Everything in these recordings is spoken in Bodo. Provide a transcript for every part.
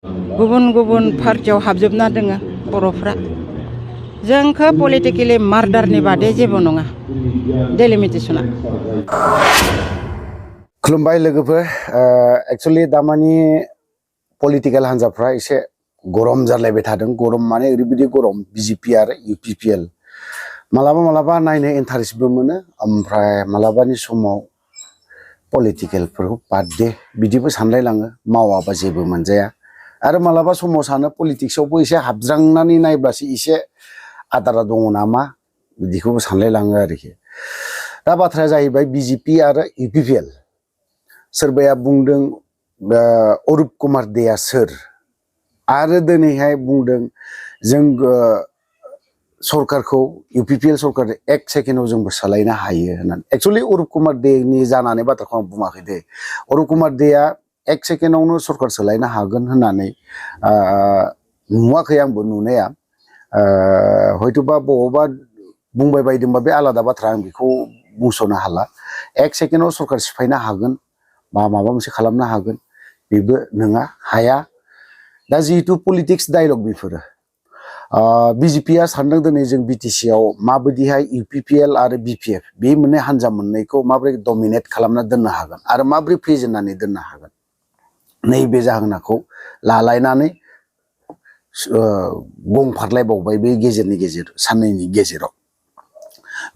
गुबुन गुबुन पार्टियाव हाबजोबना दोङो बर'फ्रा जोंखौ पलिटिकेलि मार्डारनि बादै जेबो नङा डेलिमिटेसना। खुलुमबाय लोगोफोर, एक्चुअली दामानि पलिटिकेल हान्जाफ्रा एसे गरम जालायबाय थादों। गरम माने ओरैबायदि गरम, बिजेपि आरो इउपिपिएल मालाबा नायनो इन्टारेस्टबो मोनो, ओमफ्राय मालाबानि समाव पलिटिकेलफोरखौ बाद दे बिदिबो सानलायलाङो, मावाबा जेबो मोनजाया। आरो मालाबा समाव सानो पलिटिक्सआवबो एसे हाबज्रांनानै नायब्लासो एसे आदारा दङ नामा, बिदिखौबो सानलायलाङो आरोखि। दा बाथ्राया जाहैबाय बिजेपि आरो इउपिपिएल। सोरबाया बुंदों अरुप कुमार देआ सोर, आरो दिनैहाय बुंदों जों सरकारखौ इउपिपिएल सरकार 1 सेकेन्डआव जोंबो सोलायनो हायो होननानै। एक्चुअलि अरुप कुमार देनि जानानै बाथ्राखौ आं बुङाखै दे। अरुप कुमार देआ 1 सेकेन्डआवनो सरकार सोलायनो हागोन होननानै नुवाखै आंबो नुनाया। हयथ'बा बबावबा बुंबाय बायदोंबा बे आलादा बाथ्रा, आं बेखौ बुंस'नो हाला। 1 सेकेन्डआव सरकार सिफायनो हागोन बा माबा मोनसे खालामनो हागोन बेबो नङा, हाया। दा जिहेतु पलिटिक्स डायलग बेफोरो, बिजेपिया सानदों दिनै जों बिटिसिआव माबायदिहाय इउपिपिएल आरो बिपिएफ बे मोननै हान्जा मोननैखौ माबोरै डमिनेट खालामना दोननो हागोन आरो माबोरै फेजेननानै दोननो हागोन, नैबे जाहोनखौ लालायनानै गंफारलायबावबाय बे गेजेर साननैनि गेजेराव।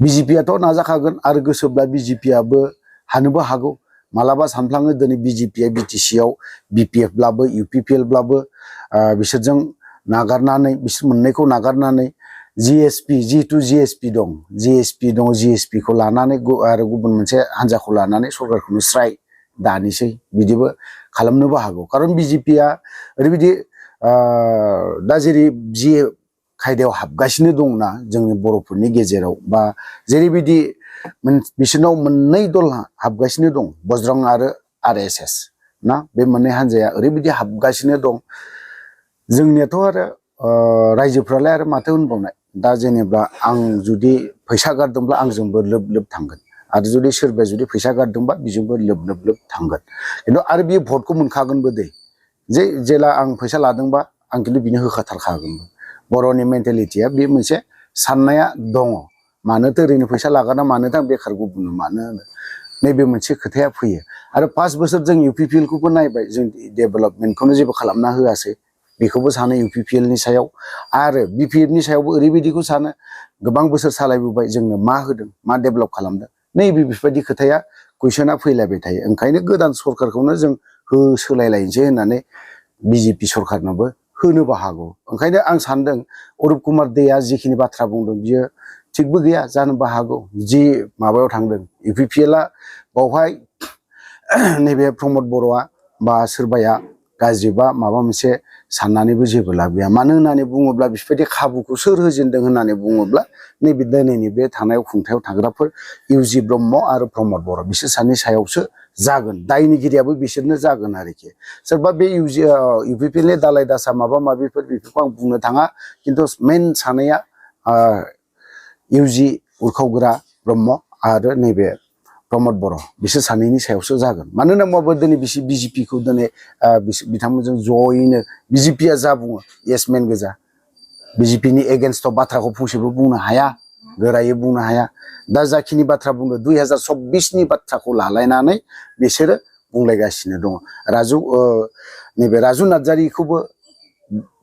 बिजेपियाथ' नाजाखागोन आरो गोसोब्ला बिजेपियाबो हानोबो हागौ। मालाबा सानफ्लाङो दिनै बिजेपिया बिटिसिआव बिपिएफब्लाबो इउपिपिएलब्लाबो बिसोरजों नागारनानै, बिसोर मोननैखौ नागारनानै जिएसपि, जिहेतु जिएसपि दं, जिएसपिखौ लानानै आरो गुबुन मोनसे हान्जाखौ लानानै सरकारखौनो स्राय दानोसै, बिदिबो खालामनोबो हागौ। खारन बिजेपिया ओरैबायदि दा जेरै जि खायदायाव हाबगासिनो दंना जोंनि बर'फोरनि गेजेराव, बा जेरैबायदि बिसोरनाव मोननै दल हाबगासिनो दं, बज्रं आरो आरएसएस ना, बे मोननै हान्जाया ओरैबायदि हाबगासिनो दं। जोंनियाथ' आरो रायजोफ्रालाय आरो माथो होनबावनाय, दा जेनेबा आं जुदि फैसा गारदोंब्ला आंजोंबो लोब लोब थांगोन, आरो जुदि सोरबाया जुदि फैसा गारदोंबा बेजोंबो लोब लोब थांगोन। खिन्थु आरो बियो भटखौ मोनखागोनबो दै, जे जेला आं फैसा लादोंबा आं खिन्थु बिनो होखाथारखागोनबो। बर'नि मेन्टेलिटिया बे मोनसे साननाया दङ। मानोथो ओरैनो फैसा लागारना मानोथो आं बेखार गुबुननो मानो होनो, नैबे मोनसे खोथाया फैयो। आरो 5 बोसोर जों इउपिपिएलखौबो नायबाय, जों डेभेलपमेन्टखौनो जेबो खालामना होआसै, बेखौबो सानो इउपिपिएलनि सायाव। आरो बिपिएफनि सायावबो ओरैबायदिखौ सानो, गोबां बोसोर सालायबोबाय, जोंनो मा होदों, मा डेभेलप खालामदों, नैबे बेफोरबायदि खोथाया कुइसना फैलायबाय थायो। ओंखायनो गोदान सरकारखौनो जों सोलायलायनोसै होननानै बिजेपि सरकारनोबो होनोबो हागौ। ओंखायनो आं सानदों अरुप कुमार देआ जिखिनि बाथ्रा बुंदों बियो थिगबो गैया, जानोबो हागौ। जि माबायाव थांदों इउपिपिएलआ, बावहाय नैबे प्रमद बर'आ बा सोरबाया गाज्रिबा माबा मोनसे साननानैबो जेबो लाब गैया। मानो होननानै बुङोब्ला बेफोरबायदि खाबुखौ सोर होजेनदों होननानै बुङोब्ला नैबे दिनैनि बे थानायाव खुंथायाव थाग्राफोर इउजि ब्रह्म आरो प्रमद बर', बिसोर सानैनि सायावसो जागोन। दायनिगिरियाबो बिसोरनो जागोन आरोखि। सोरबा बे इउपिपिएलनि दालाय दासा माबा माबिफोर बेफोरखौ आं बुंनो थाङा, खिन्थु मेन सानैया इउजि उरखावग्रा ब्रह्म आरो नैबे प्रमद बर', बिसोर सानैनि सायावसो जागोन। मानो होनना बुङोब्ला दिनै बिजेपिखौ दिनै बिथांमोनजों जयैनो बिजेपिया जा बुङो येसमेन गोजा, बिजेपिनि एगेन्स्टआव बाथ्राखौ फंसेबो बुंनो हाया, गोरायै बुंनो हाया। दा जाखिनि बाथ्रा बुंदों 2024नि बाथ्राखौ लालायनानै बिसोरो बुंलायगासिनो दङ। नैबे राजु नार्जारिखौबो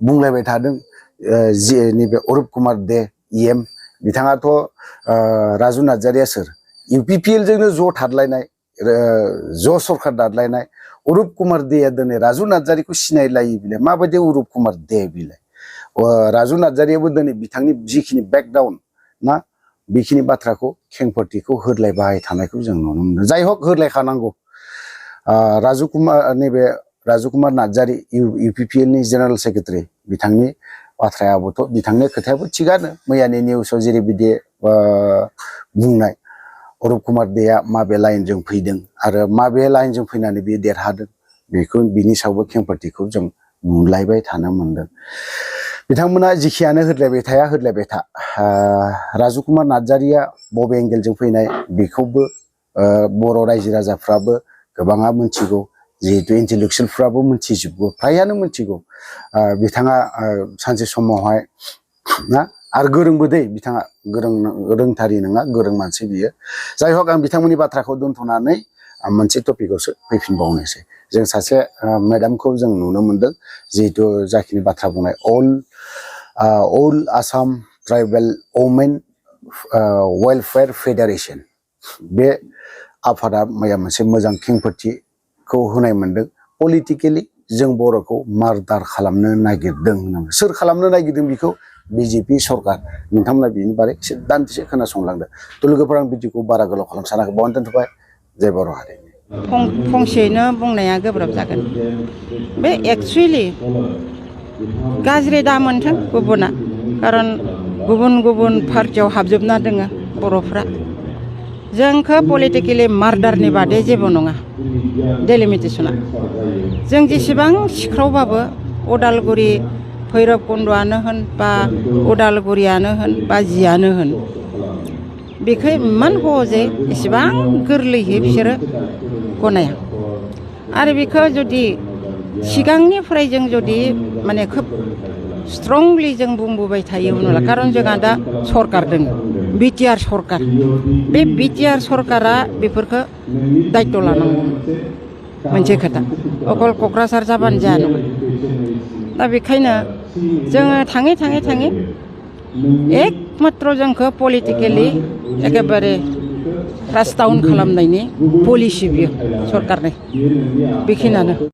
बुंलायबाय थादों, नैबे अरुप कुमार दे इएम, बिथाङाथ' राजु नार्जारिया सोर, इउपिपिएलजोंनो ज' थादलायनाय, ज' सरकार दादलायनाय। अरुप कुमार देआ दिनै राजु नार्जारिखौ सिनायलायै बिलाय माबायदि अरुप कुमार दे बिलाय। राजु नार्जारियाबो दिनै बिथांनि जिखिनि बेकग्राउन्ड ना, बेखिनि बाथ्राखौ खेंफोरथिखौ होदलायबाय थानायखौ जों नुनो मोनो। जाय हक होदलायखानांगौ। नैबे राजु कुमार नार्जारि इउपिपिएलनि जेनेरेल सेक्रेटारि, बिथांनि बाथ्रायाबोथ' बिथांनि खोथायाबो थिगानो। मैयानि निउसाव जेरैबायदि बुंनाय, अरुप कुमार देआ माबे लाइनजों फैदों आरो माबे लाइनजों फैनानै बियो देरहादों, बेखौ बिनि सायावबो खेंफोरथिखौ जों नुलायबाय थानो मोनदों। बिथांमोना जिखियानो होदलायबाय थाया, होदलायबाय था। राजु कुमार नार्जारिया बबे एंगेलजों फैनाय बेखौबो बर' रायजो राजाफ्राबो गोबाङा मिथिगौ। जिहेतु इन्टेलेक्सुयेलफ्राबो मिथिजोबगौ फ्रायानो मिथिगौ बिथाङा सानसे समावहाय ना आरो गोरोंबो दै बिथाङा रोंथारि नङा गोरों मानसि बियो जाय हक आं बिथांमोननि बाथ्राखौ दोनथ'नानै मोनसे टपिकआवसो फैफिनबावनोसै जों सासे मेडामखौ जों नुनो मोनदों जिहेतु जाखिनि बाथ्रा बुंनाय all Assam tribal women welfare federation बे आफादा मैया मोनसे मोजां खेंफोरथिखौ होनाय मोनदों पलिटिकेलि जों बर'खौ मार्डार खालामनो नागिरदों होननानै सोर खालामनो नागिरदों बेखौ बिजेपि सरकार नोंथांमोना बिनि बारै एसे दान्दिसे खोनासंलांदो थ' लोगोफोर आं भिडिअखौ बारा गोलाव खालाम सानाखै बावनो दोनथ'बाय जय बर' हारि फंसेयैनो बुंनाया गोब्राब जागोन बे एक्सुवेलि गाज्रि दा मोनथों गुबुना खारन गुबुन गुबुन पार्टियाव हाबजोबना दोङो बर'फ्रा जोंखौ पलिटिकेलि मार्डारनि बादै जेबो नङा डेलिमिटेसना जों जेसेबां सिख्रावबाबो उदालगुरि भैरबकुन्द'आनो होन बा उदालगुरियानो होन बा जियानो होन बेखौ इमान सहजै इसेबां गोरलैयै बिसोरो गनाया आरो बेखौ जुदि सिगांनिफ्राय जों जुदि माने खोब स्ट्रंलि जों बुंबोबाय थायोमोनब्ला खारन जोंहा दा सरकार दङ बिटिआर सरकार बे बिटिआर सरकारा बेफोरखौ दायित्व लानांगौ मोनसे खोथा अकल क'क्राझार जाबानो जाया नङा दा बेखायनो जोङो थाङै एकमात्र जोंखौ पलिटिकेलि एकेबारे क्रास डाउन खालामनायनि पलिसि बियो सरकारनि बेखिनियानो